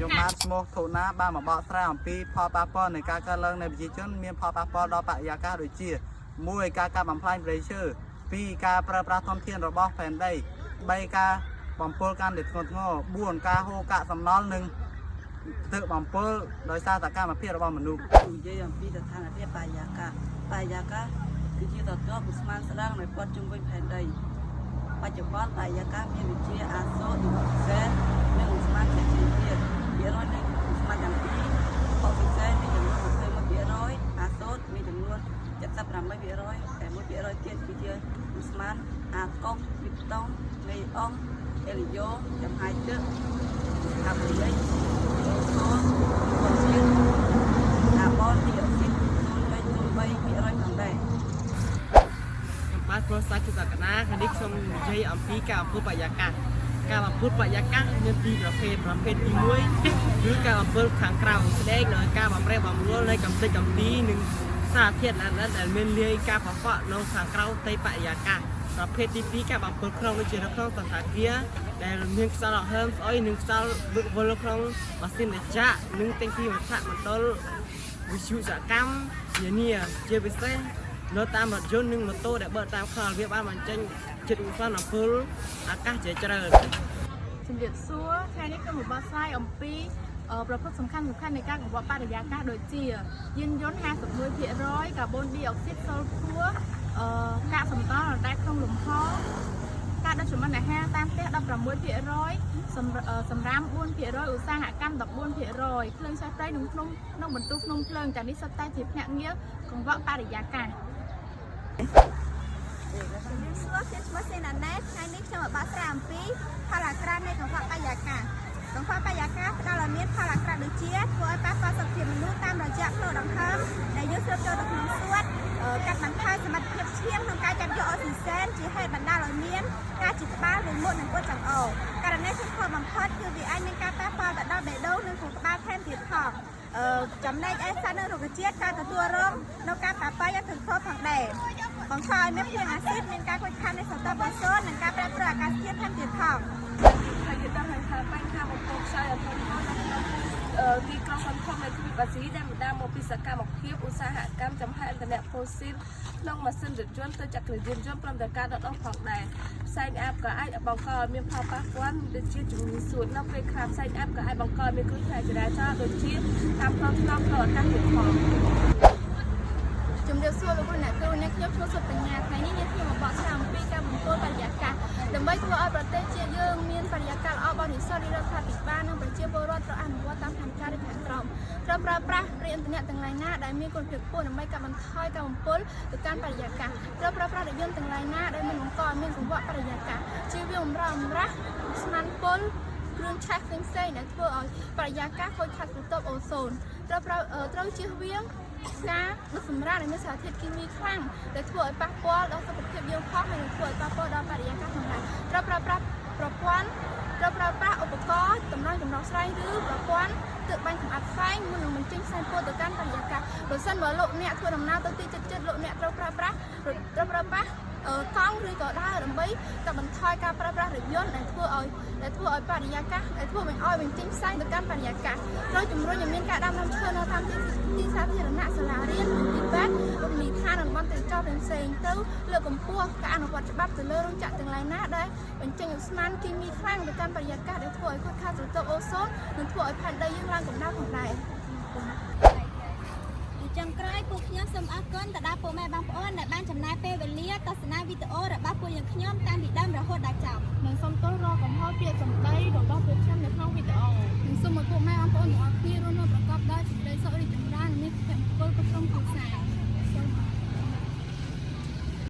ខ្ញុំ កាស បាទឈ្មោះធូណាបានមកបកស្រាយអំពីផលប៉ះពាល់នៃការកើនឡើងនៃប្រជាជនមានផលប៉ះពាល់ដល់បរិយាកាសដូចជា1ការកាប់បំផ្លាញព្រៃឈើ2ការប្រើប្រាស់ធនធានរបស់ផែនដី3ការបំពុលកាន់តែធ្ងន់ធ្ងរ4ការហូរកាកសំណល់និងទឹកបំពុលដោយសារសកម្មភាពរបស់មនុស្ស និយាយអំពីស្ថានភាពបរិយាកាសបរិយាកាសគឺជាតទល់ឧស្ម័នស្ដើងនៃព័ទ្ធជុំវិញផែនដីបច្ចុប្បន្នបរិយាកាសមានវិជាអាសូតអុកស៊ីសែននិងឧស្ម័នផ្សេងៗទៀតភាគរយនៃឧស្ម័នទាំងពីរអុកស៊ីសែនមានចំនួន21%អាសូតមានចំនួន78%តែ1%ទៀតគឺជាឧស្ម័នអាកុងគ្រីបតុងនេអុងអេលីយ៉ូចំហាយទឹកអាបូលិកអូសូនវ៉ាស៊ីន កាបូនឌីអុកស៊ីត0.03%ផងដែរ ខ្ញុំបាទប្រុសសាជាសកណាខាងនេះខ្ញុំនិយាយអំពីការបំពុលបរិយាកាសការបំពុលបរិយាកាសមានពីរប្រភេទប្រភេទទី1គឺការបំពុលខាងក្រៅស្ដែងដោយការបំរែបំរួលនៃកំទេចកំទីនិងសារធាតុល្អិតៗដែលមានលាយការប៉ះពាល់នៅខាងក្រៅផ្ទៃបរិយាកាសប្រភេទទី2ការបំពុលក្នុងដូចជានៅក្នុងសណ្ឋាគារដែលមានខ្យល់ដង្ហើមស្អុយនិងខ្យល់វឹកវិលក្នុងម៉ាស៊ីនត្រជាក់និងទាំងពីមជ្ឈមណ្ឌលវិទ្យុសកម្មនានាជាពិសេស នៅតាមរថយន្តនិងម៉ូតូដែលបើកតាមខ្នល់វាបានបញ្ចេញជាតិឧស្ម័នអំពុលអាកាសជាច្រើន ជំរាបសួរថ្ងៃនេះខ្ញុំមកបកស្រាយអំពីប្រភពសំខាន់សំខាន់នៃការកង្វក់បរិយាកាសដូចជាយានយន្ត51%កាបូនឌីអុកស៊ីតសូលភួរអឺកាកសំណល់អណ្ដែតក្នុងលំហការដុតចំណីអាហារតាមផ្ទះ16%សម្រាម4%ឧស្សាហកម្ម14%ភ្លើងឆេះព្រៃនិងភ្នំក្នុងបន្ទុះភ្នំភ្លើងទាំងនេះសុទ្ធតែជាភ្នាក់ងារកង្វក់បរិយាកាស ជំរាបសួរខ្ញុំឈ្មោះសេណាណែថ្ងៃនេះខ្ញុំមកបកស្រាយអំពីផលអាក្រក់នៃកង្វក់បរិយាកាសកង្វក់បរិយាកាសផ្ដល់ឲ្យមានផលអាក្រក់ដូចជាធ្វើឲ្យប៉ះពាល់សុខភាពមនុស្សតាមរយៈផ្លូវដង្ហើមដែលយើងស្រូបចូលទៅក្នុងសួតកាត់បន្ថយសមត្ថភាពឈាមក្នុងការចាប់យកអុកស៊ីសែនជាហេតុបណ្ដាលឲ្យមានការឈឺក្បាលឬមុតនិងពោះចង្អោរករណីធ្ងន់ធ្ងរបំផុតគឺវាអាចមានការប៉ះពាល់ទៅដល់បេះដូងនិងខួរក្បាលថែមទៀតផងចំណែកឯសត្វនិងរុក្ខជាតិក៏ទទួលរងនៅការប៉ះពាល់យ៉ាងធ្ងន់ធ្ងរផងដែរបង្កឲ្យមានភ្លៀងអាស៊ីតមានការខូចខាតនៃស្រទាប់អូសូននិងការប្រែប្រួលអាកាសធាតុថែមទៀតផង ហើយយើងដឹងហើយថាបញ្ហាបំពុលខ្យល់ដ៏ធំធេងនៅក្នុងទីក្រុងធំៗនៃទ្វីបអាស៊ីដែលបណ្ដាលមកពីសកម្មភាពឧស្សាហកម្មចំហាយឥន្ធនៈផូស៊ីលក្នុងម៉ាស៊ីនរថយន្តទៅចក្រយានយន្តព្រមទាំងការដុតអុសផងដែរផ្សែងអាបក៏អាចបង្កឲ្យមានផលប៉ះពាល់ដូចជាជំងឺសួតនៅពេលខ្លះផ្សែងអាបក៏អាចបង្កឲ្យមានគ្រោះថ្នាក់ចរាចរណ៍ដូចជាតាមផ្លូវថ្នល់ផ្លូវអាកាសទៀតផង ជំរាបសួរលោកគ្រូអ្នកគ្រូអ្នកខ្ញុំឈ្មោះសុបញ្ញាថ្ងៃនេះយើងខ្ញុំមកបកស្រាយអំពីការបំពុលបរិយាកាសដើម្បីធ្វើឲ្យប្រទេសជាតិយើងមានបរិយាកាសល្អបរិសុទ្ធរាជរដ្ឋាភិបាលនិងប្រជាពលរដ្ឋត្រូវអនុវត្តតាមផែនការដូចខាងក្រោមត្រូវប្រើប្រាស់ប្រេងឥន្ធនៈទាំងឡាយណាដែលមានគុណភាពខ្ពស់ដើម្បីកាត់បន្ថយការបំពុលទៅកាន់បរិយាកាសត្រូវប្រើប្រាស់រថយន្តទាំងឡាយណាដែលមិនបង្កឲ្យមានកង្វក់បរិយាកាសជៀសវាងបំរោះបំរាស់ស្មានពុលគ្រឿងឆេះផ្សេងៗដែលធ្វើឲ្យបរិយាកាសខូចខាតស្រទាប់អូសូនត្រូវប្រើត្រូវជៀសវាង ការដុតសម្រាមដែលមានសារធាតុគីមីខ្លាំងដែលធ្វើឲ្យប៉ះពាល់ដល់សុខភាពយើងផងហើយនឹងធ្វើឲ្យប៉ះពាល់ដល់បរិយាកាសផងដែរត្រូវប្រើប្រាស់ប្រព័ន្ធត្រូវប្រើប្រាស់ឧបករណ៍តម្រង់ចម្រោះស្រែងឬប្រព័ន្ធទឹកបាញ់សម្អាតផ្សែងមុននឹងបញ្ចេញផ្សែងពុលទៅកាន់បរិយាកាសប្រសិនបើលោកអ្នកធ្វើដំណើរទៅទីជិតៗលោកអ្នកត្រូវប្រើប្រាស់ត្រូវប្រើប្រាស់កង់ឬក៏ដើរដើម្បីកាត់បន្ថយការប្រើប្រាស់រថយន្តដែលធ្វើឲ្យបរិយាកាសដែលធ្វើឲ្យបញ្ចេញផ្សែងទៅកាន់បរិយាកាសត្រូវជំរុញឲ្យមានការដាំដើមឈើនៅតាមទីសាធារណៈសាលារៀនមន្ទីរពេទ្យរមណីយដ្ឋានតំបន់ទេសចរណ៍ផ្សេងៗទៅលើកកម្ពស់ការអនុវត្តច្បាប់ទៅលើរោងចក្រទាំងឡាយណាដែលបញ្ចេញឧស្ម័នគីមីខ្លាំងទៅកាន់បរិយាកាសដែលធ្វើឲ្យខូចខាតស្រទាប់អូសូននិងធ្វើឲ្យផែនដីយើងឡើងកម្ដៅផងដែរ ជាចុងក្រោយពួកខ្ញុំសូមអរគុណទៅដល់ពុកម៉ែបងប្អូនដែលបានចំណាយពេលវេលាទស្សនាវីដេអូរបស់ពួកយើងខ្ញុំតាំងពីដើមរហូតដល់ចប់ និងសូមទោសរាល់កំហុសពាក្យសម្ដីរបស់ពួកខ្ញុំ